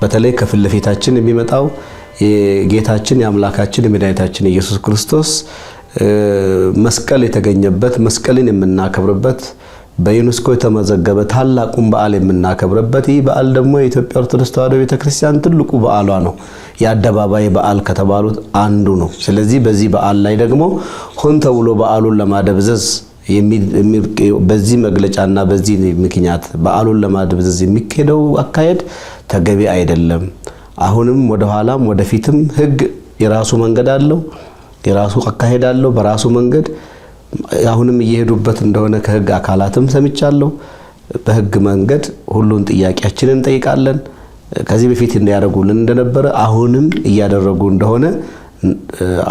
በተለይ ከፊት ለፊታችን የሚመጣው የጌታችን የአምላካችን የመድኃኒታችን ኢየሱስ ክርስቶስ መስቀል የተገኘበት፣ መስቀልን የምናከብርበት፣ በዩኔስኮ የተመዘገበ ታላቁን በዓል የምናከብርበት፣ ይህ በዓል ደግሞ የኢትዮጵያ ኦርቶዶክስ ተዋሕዶ ቤተክርስቲያን ትልቁ በዓሏ ነው። የአደባባይ በዓል ከተባሉት አንዱ ነው። ስለዚህ በዚህ በዓል ላይ ደግሞ ሆን ተብሎ በዓሉን ለማደብዘዝ፣ በዚህ መግለጫና በዚህ ምክንያት በዓሉን ለማደብዘዝ የሚካሄደው አካሄድ ተገቢ አይደለም። አሁንም ወደኋላም ወደፊትም ሕግ የራሱ መንገድ አለው፣ የራሱ አካሄድ አለው። በራሱ መንገድ አሁንም እየሄዱበት እንደሆነ ከሕግ አካላትም ሰምቻለሁ። በሕግ መንገድ ሁሉን ጥያቄያችንን እንጠይቃለን። ከዚህ በፊት እንዲያደርጉልን እንደነበረ አሁንም እያደረጉ እንደሆነ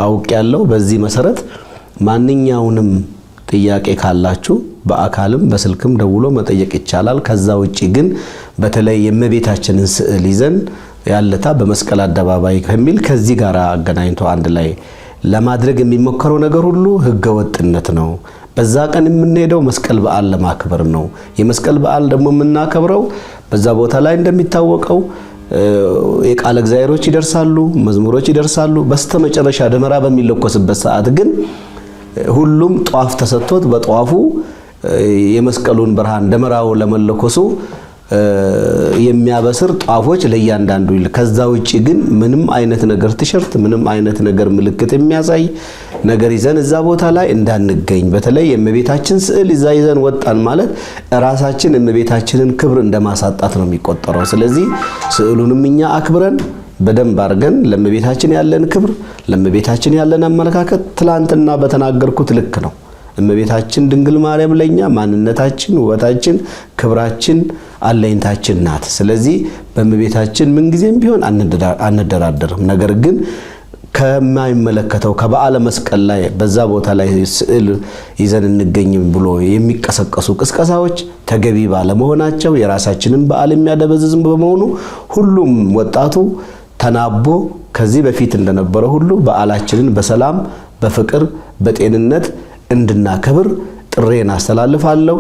አውቄያለሁ። በዚህ መሰረት ማንኛውንም ጥያቄ ካላችሁ በአካልም በስልክም ደውሎ መጠየቅ ይቻላል። ከዛ ውጪ ግን በተለይ የእመቤታችንን ስዕል ይዘን ያለታ በመስቀል አደባባይ ከሚል ከዚህ ጋር አገናኝቶ አንድ ላይ ለማድረግ የሚሞከረው ነገር ሁሉ ህገወጥነት ነው። በዛ ቀን የምንሄደው መስቀል በዓል ለማክበር ነው። የመስቀል በዓል ደግሞ የምናከብረው በዛ ቦታ ላይ እንደሚታወቀው የቃለ እግዚአብሔሮች ይደርሳሉ፣ መዝሙሮች ይደርሳሉ። በስተመጨረሻ ደመራ በሚለኮስበት ሰዓት ግን ሁሉም ጧፍ ተሰጥቶት በጧፉ የመስቀሉን ብርሃን ደመራው ለመለኮሱ የሚያበስር ጧፎች ለእያንዳንዱ ይል። ከዛ ውጪ ግን ምንም አይነት ነገር ቲሸርት፣ ምንም አይነት ነገር ምልክት የሚያሳይ ነገር ይዘን እዛ ቦታ ላይ እንዳንገኝ። በተለይ የእመቤታችን ስዕል እዛ ይዘን ወጣን ማለት ራሳችን የእመቤታችንን ክብር እንደማሳጣት ነው የሚቆጠረው። ስለዚህ ስዕሉንም እኛ አክብረን በደንብ አድርገን ለእመቤታችን ያለን ክብር፣ ለእመቤታችን ያለን አመለካከት ትላንትና በተናገርኩት ልክ ነው። እመቤታችን ድንግል ማርያም ለኛ ማንነታችን፣ ውበታችን፣ ክብራችን፣ አለኝታችን ናት። ስለዚህ በእመቤታችን ምንጊዜም ቢሆን አንደራደርም። ነገር ግን ከማይመለከተው ከበዓለ መስቀል ላይ በዛ ቦታ ላይ ስዕል ይዘን እንገኝም ብሎ የሚቀሰቀሱ ቅስቀሳዎች ተገቢ ባለመሆናቸው፣ የራሳችንን በዓል የሚያደበዝዝም በመሆኑ ሁሉም ወጣቱ ተናቦ ከዚህ በፊት እንደነበረ ሁሉ በዓላችንን በሰላም፣ በፍቅር፣ በጤንነት እንድናከብር ጥሬን አስተላልፋለሁ።